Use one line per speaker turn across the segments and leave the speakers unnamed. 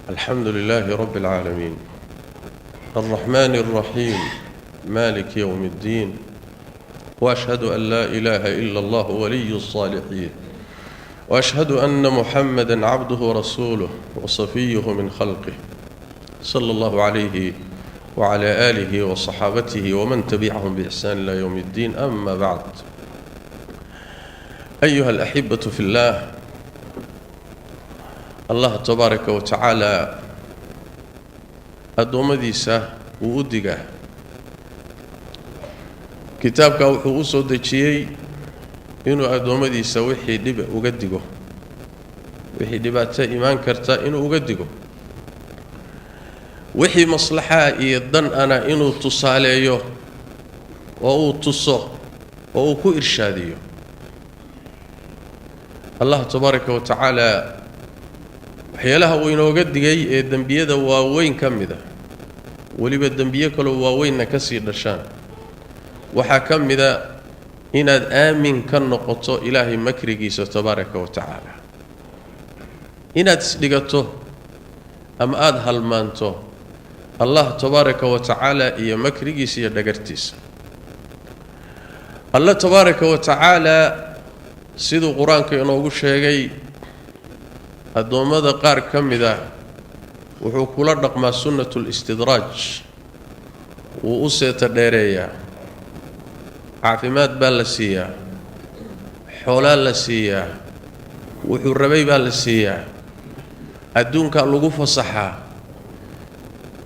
الحمد لله رب العالمين، الرحمن الرحيم، مالك يوم الدين، وأشهد أن لا إله إلا الله ولي الصالحين، وأشهد أن محمدا عبده ورسوله وصفيه من خلقه، صلى الله عليه وعلى آله وصحابته ومن تبعهم بإحسان إلى يوم الدين. أما بعد، أيها الأحبة في الله، Allah tabaaraka wa tacaala addoommadiisa wuu u digaa. Kitaabka wuxuu u soo dejiyey inuu addoommadiisa wixii dhib uga digo, wixii dhibaato imaan karta inuu uga digo, wixii maslaxaa iyo dan ana inuu tusaaleeyo oo uu tuso oo uu ku irshaadiyo. Allah tabaaraka wa tacaala waxyaalaha uu inooga digay ee dembiyada waaweyn ka mid a, weliba dembiye kaloo waaweynna ka sii dhashaan, waxaa ka mida inaad aamin ka noqoto Ilaahay makrigiisa tabaaraka wa tacaala, inaad isdhigato ama aada halmaanto Allah tabaaraka wa tacaala iyo makrigiisa iyo dhagartiisa. Allah tabaaraka wa tacaala siduu Qur-aanka inoogu sheegay, addoommada qaar ka mid ah wuxuu kula dhaqmaa sunnatu listidraaj, wuu u seeta dheereeyaa, caafimaad baa la siiyaa, xoolaa la siiyaa, wuxuu rabay baa la siiyaa, adduunkaa lagu fasaxaa,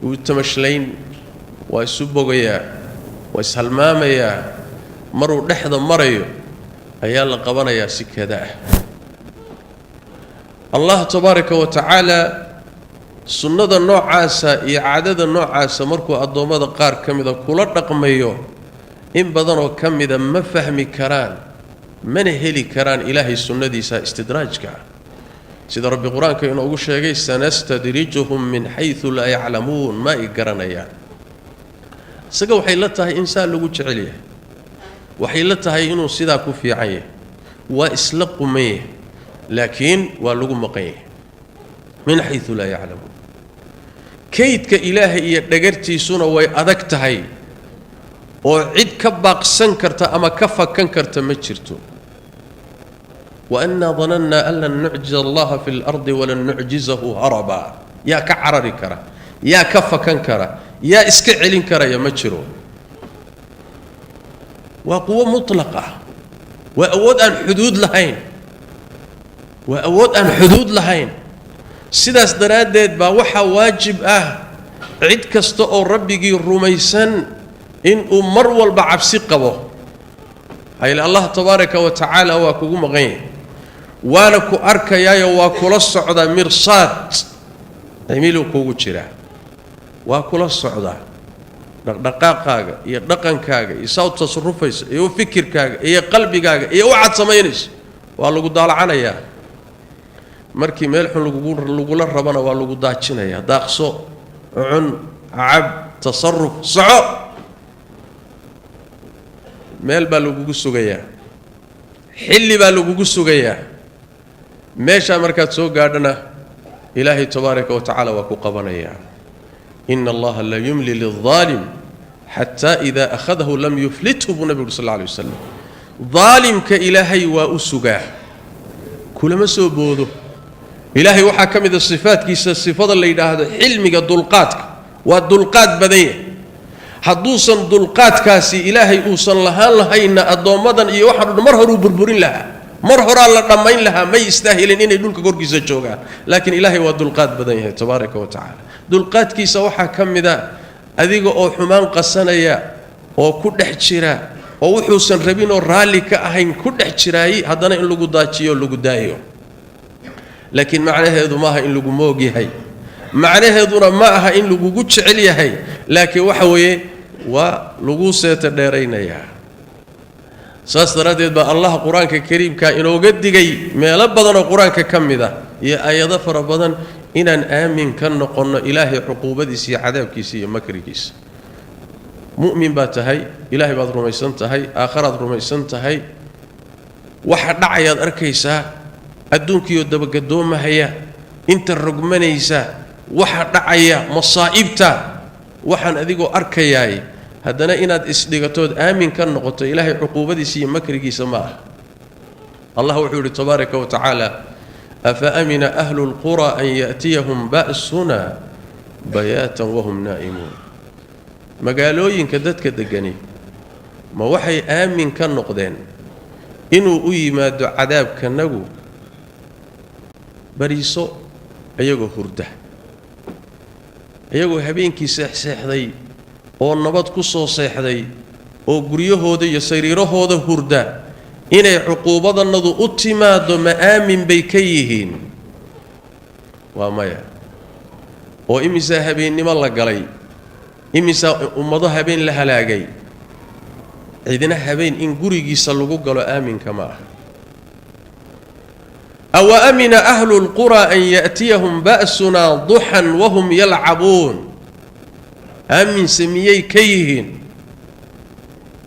wuu tamashlayn, waa isu bogayaa, waa ishalmaamayaa. Maruu dhexda marayo ayaa la qabanayaa si kada ah. Allah tabaaraka wa tacaala sunnada noocaasa iyo caadada noocaasa markuu addoommada qaar ka mida kula dhaqmayo, in badanoo ka mida ma fahmi karaan mana heli karaan Ilaahay sunnadiisa istidraajka ah, sida Rabbi Qur-aanka inoogu sheegay: "Sanastadrijuhum min xaysu laa yaclamuun." Ma ay garanayaan. Isaga waxay la tahay in saa lagu jecel yahay, waxay la tahay inuu sidaa ku fiican yahay, waa isla quman yahay, laakiin waa lagu maqan yahay min xaysu laa yaclamuun. Kaydka Ilaahay iyo dhagartiisuna way adag tahay oo cid ka baaqsan karta ama ka fakan karta ma jirto. "Wa annaa danannaa an lan nucjiza Allaha fi lardi walan nucjizahu haraba." Yaa ka carari kara? Yaa ka fakan kara? Yaa iska celin karaya? Ma jiro. Waa quwo mutlaq ah, waa awood aan xuduud lahayn, waa awood aan xuduud lahayn. Sidaas daraaddeed baa waxaa waajib ah cid kasta oo Rabbigii rumaysan inuu mar walba cabsi qabo. Maxaa Allah tabaaraka wa tacaala waa kugu maqan yahay, waana ku arkayaayo, waa kula socdaa, mirsaad cimiluu kugu jiraa, waa kula socdaa dhaqdhaqaaqaaga iyo dhaqankaaga iyo saa u tasarufaysa iyo u fikirkaaga iyo qalbigaaga iyo waxaad samaynayso. Waa lagu daalacanayaa. Markii meel xun lagugu lagula rabana waa lagu daajinayaa: daaqso, cun, cab, tasaruf, soco. Meel baa lagugu sugayaa, xilli baa lagugu sugayaa. Meeshaa markaad soo gaadhana Ilaahay tabaaraka wa tacaala waa ku qabanayaa. "Ina Allaha la yumli lildaalim xataa ida akhadahu lam yuflithu," buu nabigu uri sal alla alay wasalam. Daalimka Ilaahay waa u sugaa, kulama soo boodo. Ilaahay waxaa ka mid a sifaadkiisa sifada la yidhaahdo xilmiga, dulqaadka. Waa dulqaad badan yahay. Hadduusan dulqaadkaasi Ilaahay uusan lahaan lahaynna, addoommadan iyo waxaan dhan mar horuu burburin lahaa, mar horaa la dhammayn lahaa. May istaahilin inay dhulka korkiisa joogaan, laakiin Ilaahay waa dulqaad badan yahay tabaaraka wa tacaala. Dulqaadkiisa waxaa ka mid a adiga oo xumaan qasanaya oo ku dhex jira oo wuxuusan rabin oo raalli ka ahayn ku dhex jiraayey, haddana in lagu daajiyo o lagu daayo. Laakiin macnaheedu maaha in lagu moog yahay, macnaheeduna ma aha in lagugu jecel yahay, laakiin waxa weeye waa lagu seeta dheeraynayaa. Saas daraaddeed baa Allah Qur-aanka kariimka inooga digay meelo badan oo Qur-aanka ka mid ah iyo aayado fara badan inaan aamin ka noqonno Ilaahay cuquubadiisa iyo cadaabkiisa iyo makrigiisa. Mu'min baad tahay, Ilaahay baad rumaysan tahay, aakharaad rumaysan tahay. Waxa dhacayaad arkaysaa, adduunkiioo dabagadoomahaya, inta rogmanaysa. Waxa dhacaya masaa'ibta waxaan adigoo arkayaay, haddana inaad isdhigatood aamin ka noqoto Ilaahay cuquubadiisa iyo makrigiisa ma aha. Allah wuxuu yidhi tabaaraka wa tacaala: afa amina ahlu lqura an ya'tiyahum ba'suna bayaatan wahum naa'imuun. Magaalooyinka dadka degani ma waxay aamin ka noqdeen inuu u yimaado cadaabkanagu bariiso iyagoo hurda, iyagoo habeenkii seexseexday oo nabad ku soo seexday oo guryahooda iyo sariirahooda hurda, inay cuquubadannadu u timaado ma aamin bay ka yihiin? Waa maya. Oo imisaa habeennimo la galay, imisaa ummado habeen la halaagay? Cidina habeen in gurigiisa lagu galo aaminka ma aha. Awa amina ahlu lquraa an ya'tiyahum ba'sunaa duxan wahum yalcabuun. Aaminse miyay ka yihiin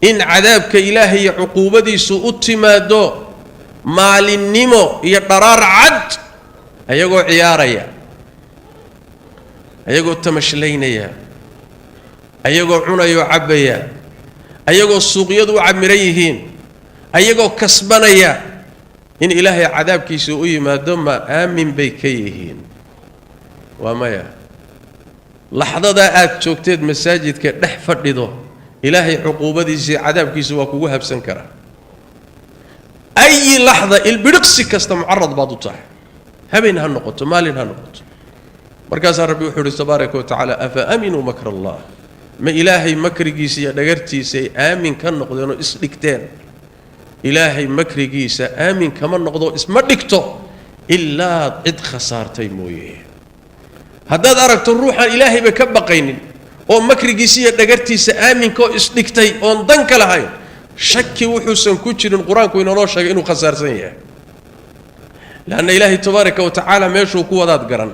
in cadaabka Ilaahay iyo cuquubadiisu u timaado maalinnimo iyo dharaar cad, ayagoo ciyaaraya, ayagoo tamashlaynaya, ayagoo cunayoo cabbaya, ayagoo suuqyadu u camiran yihiin, ayagoo kasbanaya, in Ilaahay cadaabkiisa u yimaado ma aamin bay ka yihiin? Waa maya. Laxdadaa aad joogteed masaajidka dhex fadhido, Ilaahay cuquubadiisii cadaabkiisu waa kugu habsan karaa ayi laxda, ilbidhiqsi kasta mucarad baad u tahay, habeen ha noqoto, maalin ha noqoto. Markaasaa Rabbi wuxuu ihi tabaaraka wa tacaala: afa aaminuu makr allah? Ma Ilaahay makrigiisa iyo dhagartiisa ay aamin ka noqdeen oo isdhigteen? Ilaahay makrigiisa aamin kama noqdo, isma dhigto, ilaa cid khasaartay mooye. Haddaad aragto ruuxaan Ilaahayba ka baqaynin oo makrigiisa iyo dhagartiisa aaminka oo isdhigtay oon dan ka lahayn, shaki wuxuusan ku jirin Qur-aanku inoo sheegay inuu khasaarsan yahay. Leanna Ilaahay tabaaraka wa tacaala meeshuu ku wadaad garan.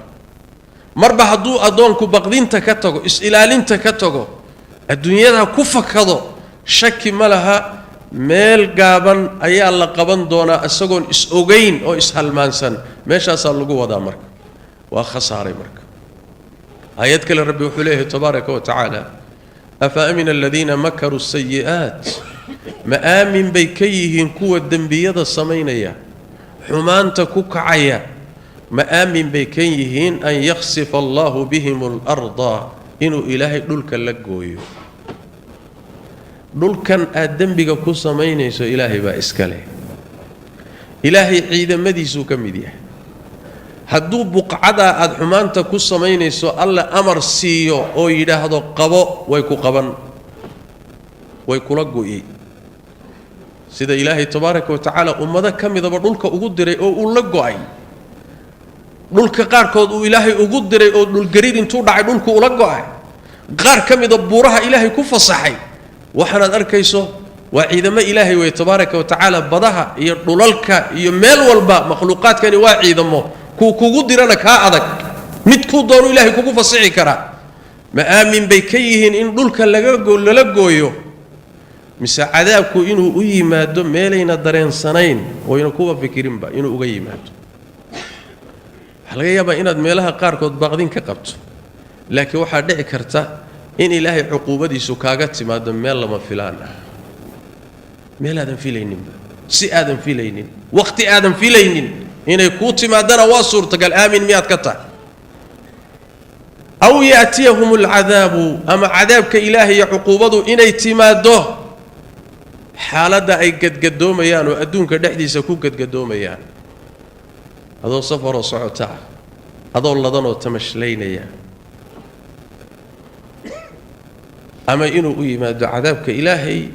Marba hadduu addoonku baqdinta ka tago, is-ilaalinta ka tago, adduunyada ku fakado, shaki ma laha meel gaaban ayaa la qaban doonaa isagoon is-ogayn oo is-halmaansan. Meeshaasaa lagu wadaa, marka waa khasaaray. Marka aayad kale Rabbi wuxuu leeyahay tabaaraka wa tacaala: afa amina aladiina makaruu sayi'aat? Ma aamin bay ka yihiin kuwa dembiyada samaynaya, xumaanta ku kacaya, ma aamin bay ka yihiin an yakhsifa allahu bihim alarda, inuu Ilaahay dhulka la gooyo? Dhulkan aad dembiga ku samaynayso Ilaahay baa iska leh, Ilaahay ciidamadiisuu ka mid yahay. Hadduu buqcadaa aada xumaanta ku samaynayso Alle amar siiyo oo yidhaahdo qabo, way ku qaban, way kula go'i. Sida Ilaahay tabaaraka wa tacaala ummado ka midaba dhulka ugu diray oo uu la go'ay, dhulka qaarkood uu Ilaahay ugu diray oo dhulgariir intuu dhacay dhulku ula go'ay, qaar ka mida buuraha Ilaahay ku fasaxay. Waxaanaad arkayso waa ciidamo Ilaahay wey tabaaraka wa tacaala. Badaha iyo dhulalka iyo meel walba makhluuqaadkani waa ciidamo. Kuu kugu dirana kaa adag, mid kuu doonu Ilaahay kugu fasixi karaa. Ma aamin bay ka yihiin in dhulka lala gooyo, mise cadaabku inuu u yimaado meelayna dareensanayn oyna kuwa fikirinba inuu uga yimaado? Waxaa laga yaabaa inaad meelaha qaarkood baaqdin ka qabto, laakiin waxaa dhici karta in Ilaahay cuquubadiisu kaaga timaado meel lama filaan ah, meel aadan filayninba, si aadan filaynin, wakhti aadan filaynin inay kuu timaadana waa suurtagal. Aamin miyaad ka tahay? Aw ya'tiyahum alcadaabu, ama cadaabka Ilaahay iyo cuquubadu inay timaaddo xaaladda ay gadgadoomayaan oo adduunka dhexdiisa ku gadgadoomayaan, adoo safaroo socota ah, adoo ladanoo tamashlaynaya, ama inuu u yimaado cadaabka Ilaahay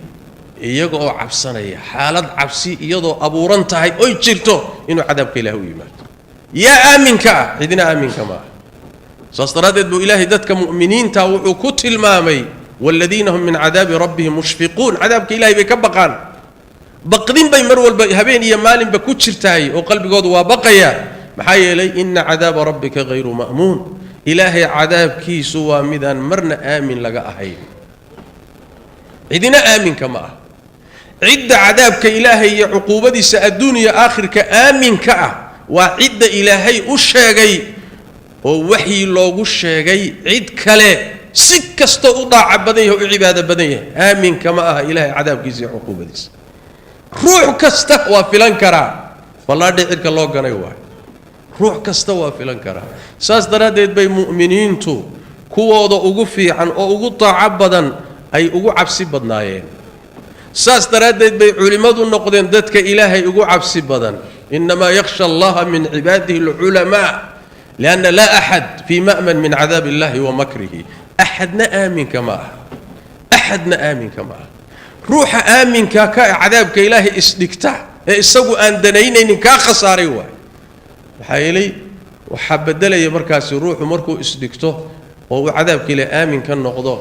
iyaga oo cabsanaya, xaalad cabsi iyadoo abuuran tahay oy jirto inuu cadaabka Ilaahay u yimaado. Yaa aaminka ah? Cidina aaminka ma ah. Saas daraaddeed buu Ilaahay dadka mu'miniinta wuxuu ku tilmaamay: waaladiina hum min cadaabi rabbihim mushfiquun. Cadaabka Ilahay bay ka baqaan, baqdin bay mar walba habeen iyo maalinba ku jirtahay oo qalbigoodu waa baqaya. Maxaa yeelay ina cadaaba rabbika hayru ma'muun, Ilaahay cadaabkiisu waa midaan marna aamin laga ahayn. Cidina aaminka ma ah. Cidda cadaabka Ilaahay iyo cuquubadiisa adduun iyo aakhirka aaminka ah waa cidda Ilaahay u sheegay Oo waxyi loogu sheegay cid kale si kastoo u daaca badan yahay, u cibaado badan yahay, aaminka ma aha Ilaahay cadaabkiisa iyo cuquubadiisa. Ruux kasta waa filan karaa ballaadhi cirka loo ganay waayo, ruux kasta waa filan karaa. Saas daraaddeed bay mu'miniintu kuwooda ugu fiican oo ugu daaco badan ay ugu cabsi badnaayeen. Saas daraaddeed bay culimmadu noqdeen dadka Ilaahay ugu cabsi badan. Innamaa yakhsha Allaha min cibaadihi alculamaa, lianna laa axad fii ma'man min cadaabi illahi wa makrihi. Axadna aaminka ma aha, axadna aaminka ma aha. Ruuxa aaminka ka cadaabka Ilaahay isdhigta ee isagu aan danaynaynin kaa khasaaray waay. Maxaa yeelay, waxaa beddelaya markaasi ruuxu markuu isdhigto oo uu cadaabka Ilaahay aamin ka noqdo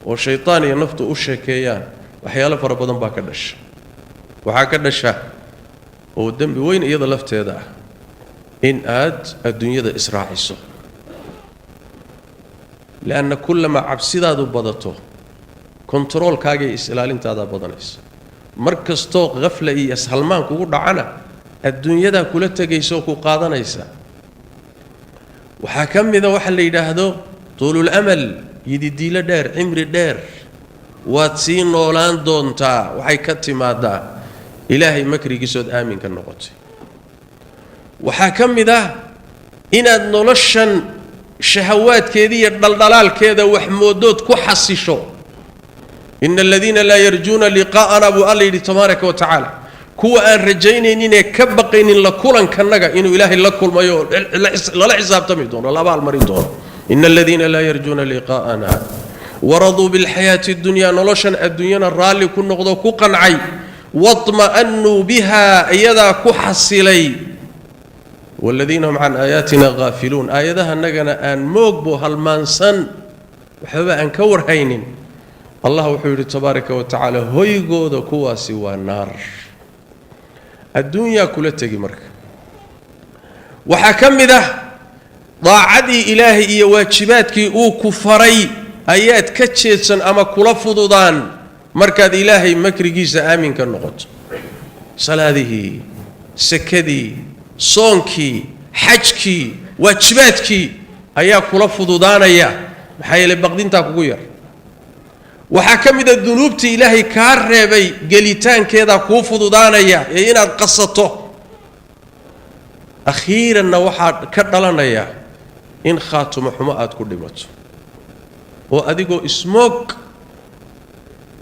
oo shaytaan iyo naftu u sheekeeyaan, waxyaalo fara badan baa ka dhasha. Waxaa ka dhasha oo dembi weyn iyada lafteeda ah in aad adduunyada israaciso, lianna kullamaa cabsidaadu badato, kontaroolkaaga iyo is-ilaalintaadaa badanaysa. Mar kastoo khafla iyo ishalmaan kugu dhacana, adduunyadaa kula tegaysa oo ku qaadanaysa. Waxaa ka mida waxa la yidhaahdo tuulul amal, yididiilo dheer, cimri dheer waad sii noolaan doontaa. Waxay ka timaadaa Ilaahay makrigiisood aamin ka noqotay. Waxaa ka mid ah inaad noloshan shahawaadkeeda iyo dhaldhalaalkeeda wax moodood ku xasisho. Ina aladiina laa yarjuuna liqaa'ana, buu Alla yidhi tabaaraka wa tacaala, kuwa aan rajaynayninee ka baqaynin la kulankanaga, inuu Ilaahay la kulmayo, lala xisaabtami doono, la abaalmarin doono. Ina aladiina laa yarjuuna liqaa'ana waraduu bilxayaati اdunyaa, noloshan adduunyana raalli ku noqdo, ku qancay, waطma'anuu biha, iyadaa ku xasilay, waladiina hum can aayaatina haafiluun, aayadahanagana aan moogbo, halmaansan, waxbaba aan ka warhaynin. Allah wuxuu yidhi tabaaraka wa tacaala, hoygooda kuwaasi waa naar. Adduunyaa kula tegi. Marka waxaa ka mid ah daacadii Ilaahay iyo waajibaadkii uu ku faray ayaad ka jeedsan ama kula fududaan markaad Ilaahay makrigiisa aamin ka noqoto. Salaadihii, sakadii, soonkii, xajkii, waajibaadkii ayaa kula fududaanaya, maxaa yeelay baqdintaa kugu yar. Waxaa ka mid a dunuubtii Ilaahay kaa reebay gelitaankeedaa kuu fududaanaya ee inaad qasato. Akhiiranna waxaa ka dhalanaya in khaatumo xumo aad ku dhimato, oo adigoo ismoog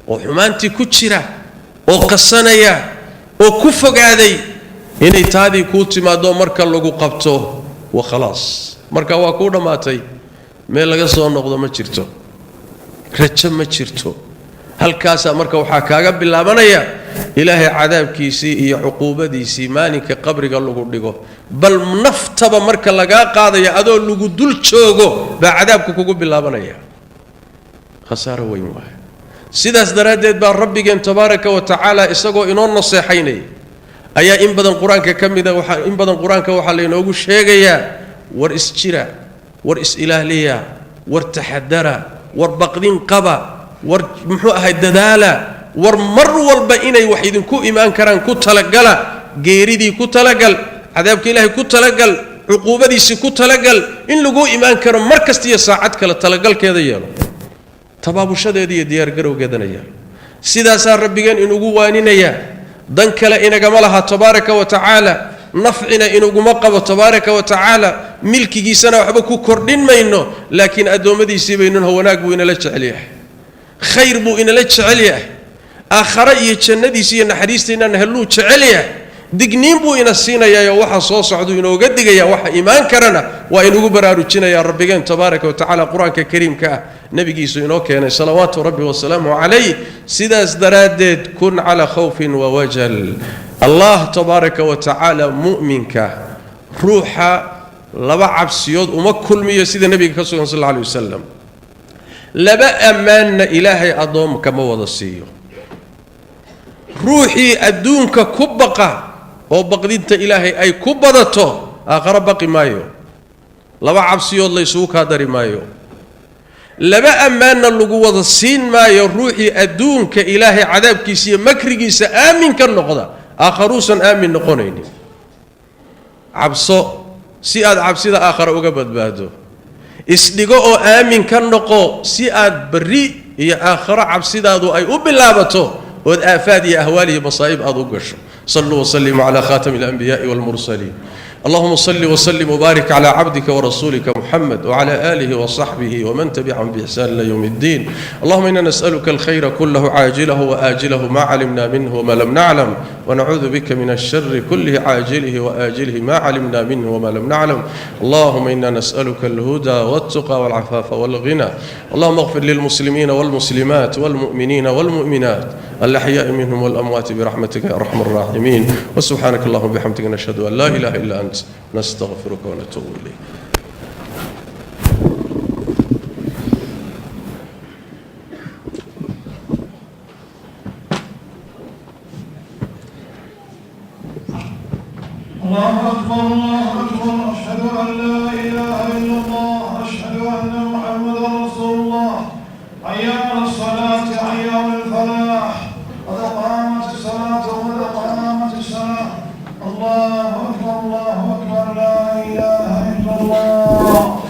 oo xumaantii ku jira oo qasanaya oo ku fogaaday inay taadii kuu timaado marka lagu qabto, wa khalaas, marka waa kuu dhammaatay. Meel laga soo noqdo ma jirto, rajo ma jirto. Halkaasaa marka waxaa kaaga bilaabanaya Ilaahay cadaabkiisii iyo cuquubadiisii maalinka qabriga lagu dhigo. Bal naftaba marka lagaa qaadaya adoo lagu dul joogo baa cadaabku kugu bilaabanaya. Khasaaro weyn waay. Sidaas daraaddeed baa Rabbigeen tabaaraka wa tacaala isagoo inoo naseexaynaya ayaa in badan qur-aanka ka mida, waxaa in badan qur-aanka waxaa laynoogu sheegayaa: war isjira, war is-ilaaliya, war taxadara, war baqdin qaba, war muxuu ahay dadaala, war mar walba inay wax idinku imaan karaan ku talagala. Geeridii ku talagal, cadaabka Ilaahay ku talagal, cuquubadiisii ku talagal, in laguu imaan karo mar kasta iyo saacad kale. Talagalkeeda yeelo, tabaabushadeeda iyo diyaargarowgeedana yeelo. Sidaasaa Rabbigeen inugu waaninayaa. Dan kale inagama laha tabaaraka wa tacaala, nafcina inuguma qabo tabaaraka wa tacaala, milkigiisana waxba ku kordhin mayno, laakiin addoommadiisii baynunho wanaag buu inala jecel yahay, khayr buu inala jecel yahay, aakhare iyo jannadiisa iyo naxariista helluu jecel yahay. Digniin buu ina siinayaayoo waxa soo socduu inooga digaya, waxa imaan karana waa inugu baraarujinayaa Rabbigeen tabaaraka wa tacaala qur-aanka kariimka ah nebigiisu inoo keenay salawaatu Rabbi wasalaamu calayh. Sidaas daraaddeed kun calaa khawfin wawajal. Allah tabaaraka wa tacaala mu'minka ruuxa laba cabsiyood uma kulmiyo, sida nebiga ka sugan sal alla alay wasalam. Laba ammaanna Ilaahay addoomka ma wada siiyo. Ruuxii adduunka ku baqa oo baqdinta Ilaahay ay ku badato, aakharo baqi maayo. Laba cabsiyood laysugu kaa dari maayo, laba ammaanna lagu wada siin maayo. Ruuxii adduunka Ilaahay cadaabkiisa iyo makrigiisa aamin ka noqda, aakharuusan aamin noqonaynin. Cabso Si aad cabsida aakhare uga badbaado. Isdhigo oo aamin ka noqo, si aad berri iyo aakharo cabsidaadu ay u bilaabato, ood aafaad iyo ahwaal iyo masaa'ib aad u gasho. Saluu wasalimuu cala khaatami alanbiyaai walmursaliin. اللهم صل وسلم وبارك على عبدك ورسولك محمد وعلى آله وصحبه ومن تبعهم بإحسان إلى يوم الدين. اللهم إنا نسألك الخير كله عاجله وآجله ما علمنا منه وما لم نعلم، ونعوذ بك من الشر كله عاجله وآجله ما علمنا منه وما لم نعلم. اللهم إنا نسألك الهدى والتقى والعفاف والغنى. اللهم اغفر للمسلمين والمسلمات والمؤمنين والمؤمنات الأحياء منهم والأموات برحمتك يا أرحم الراحمين. وسبحانك اللهم وبحمدك، نشهد أن لا إله إلا أنت، نستغفرك ونتوب إليك.
الله أكبر، الله أكبر، أشهد أن لا إله إلا الله، أشهد أن محمدا رسول الله. حي على الصلاة، حي على الفلاح، قد قامت الصلاة، قد قامت الصلاة. الله أكبر، الله أكبر، لا إله إلا الله.